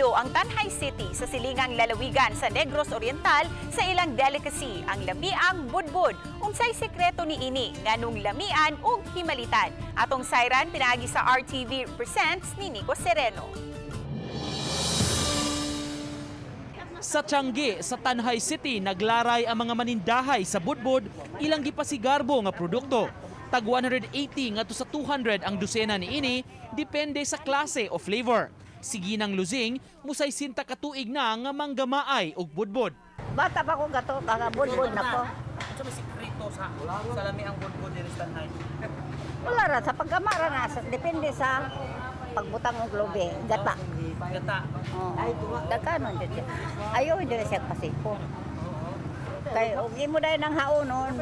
Apelyido ang Tanjay City sa silingang lalawigan sa Negros Oriental sa ilang delicacy, ang lamiang budbud. Unsay sekreto ni ini nganong lamian ug himalitan? Atong sayran pinaagi sa RTV Presents ni Nico Sereno. Sa Tiangge, sa Tanjay City, naglaray ang mga manindahay sa budbud, ilang gipasigarbo nga produkto. Tag 180 ngadto sa 200 ang dosena niini, depende sa klase o flavor. Si Ginang Luzing, musay 60 ka tuig na nga manggamaay og budbud. Bata pa ko gato, kakabudbud na ko. Unsa may sekreto sa lamiang budbud diri sa Tanjay? Wala ra, sa paggamara na, depende sa pagbutang og lubi, gata. Gata. Oo. Dagkanon jud siya. Ayaw jud siya pasiko. Kay og imo dayon ang haonon,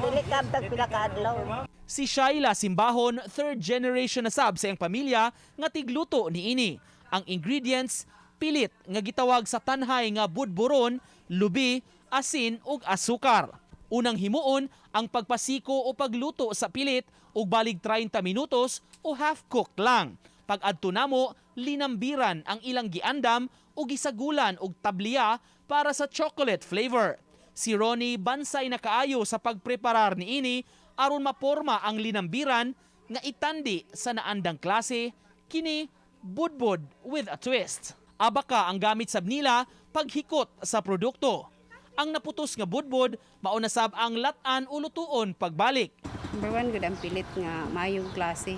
dili ka tag pila ka adlaw. Si Shaila Simbahon, third generation na sab sa iyang pamilya nga tigluto niini. Ang ingredients, pilit nga gitawag sa Tanjay nga budburon, lubi, asin ug asukar. Unang himuon ang pagpasiko o pagluto sa pilit og balig 30 minutos o half cooked lang. Pag adto namo, linambiran ang ilang giandam o gisagulan og tabliya para sa chocolate flavor. Si Ronnie, bansay na kaayo sa pagpreparar niini aron maporma ang linambiran nga itandi sa naandang klase, kini budbud with a twist. Abaka ang gamit sab nila paghikot sa produkto. Ang naputos nga budbud mao na sab ang lat-an o lutuon pagbalik. Number one, gud ang pilit nga maayong klase.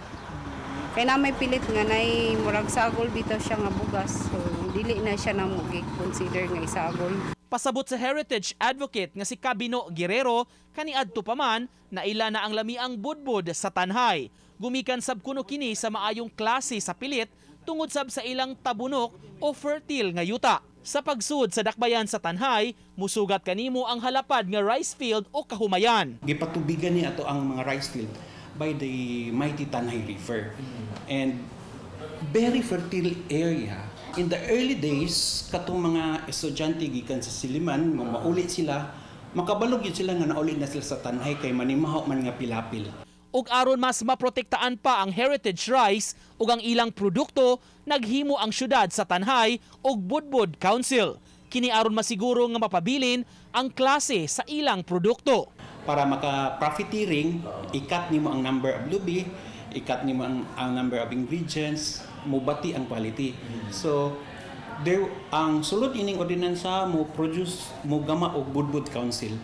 Kay na may pilit nga nay murag sagol bitaw siya nga bugas. So dili na siya namo consider nga isagol. Pasabot sa heritage advocate nga si Cabino Guerrero, kaniadto pa man naila na ang lamiang budbud sa Tanjay. Gumikan sab kuno kini sa maayong klase sa pilit tungod sab sa ilang tabunok o fertile nga yuta. Sa pagsud sa dakbayan sa Tanjay, musugat kanimo ang halapad nga rice field o kahumayan. Gipatubigan ni ato ang mga rice field by the mighty Tanjay River. And very fertile area. In the early days, katong mga estudyante gikan sa Silliman, mauli sila, makabalog yun sila nga nauli na sila sa Tanjay kay manimaho man nga pilapil. Ug aron mas maprotektaan pa ang heritage rice ug ang ilang produkto, naghimo ang syudad sa Tanjay og Budbud Council. Kini aron masiguro nga mapabilin ang klase sa ilang produkto. Para maka-profiteering, i-cut nimo ang number of lubi, i-cut nimo ang number of ingredients, mubati ang quality. So, there ang sulod ining ordinansa mo produce, mo gama og Budbud Council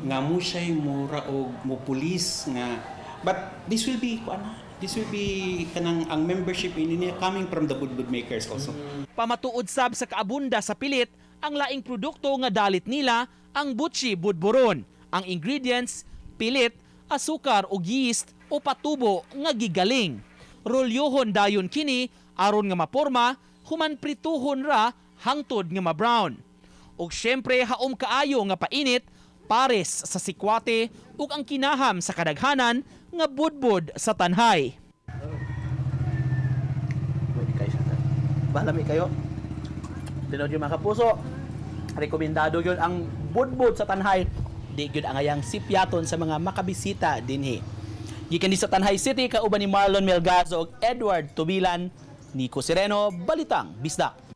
nga mo siya'y mura og mo pulis nga, but this will be kuan na, this will be kanang ang membership ini niya coming from the budbud makers also. Pamatuod sab sa kaabunda sa pilit ang laing produkto nga dalit nila, ang butchi budburon. Ang ingredients, pilit, asukar ug yeast o patubo nga gigaling. Rolyohon dayon kini aron nga maporma, human prituhon ra hangtod nga ma-brown. Ug syempre haom kaayo nga painit, pares sa sikwate ug ang kinaham sa kadaghanan nga budbud sa Tanjay. Pwede kayo sa Balami kayo. Tinuod yung mga kapuso. Rekomendado yun ang budbud sa Tanjay. Di gyud angayang sipyaton sa mga makabisita dinhi. Gikan di sa Tanjay City, kauban ni Marlon Melgazo ug Edward Tubilan, Nico Sereno, Balitang Bisdak.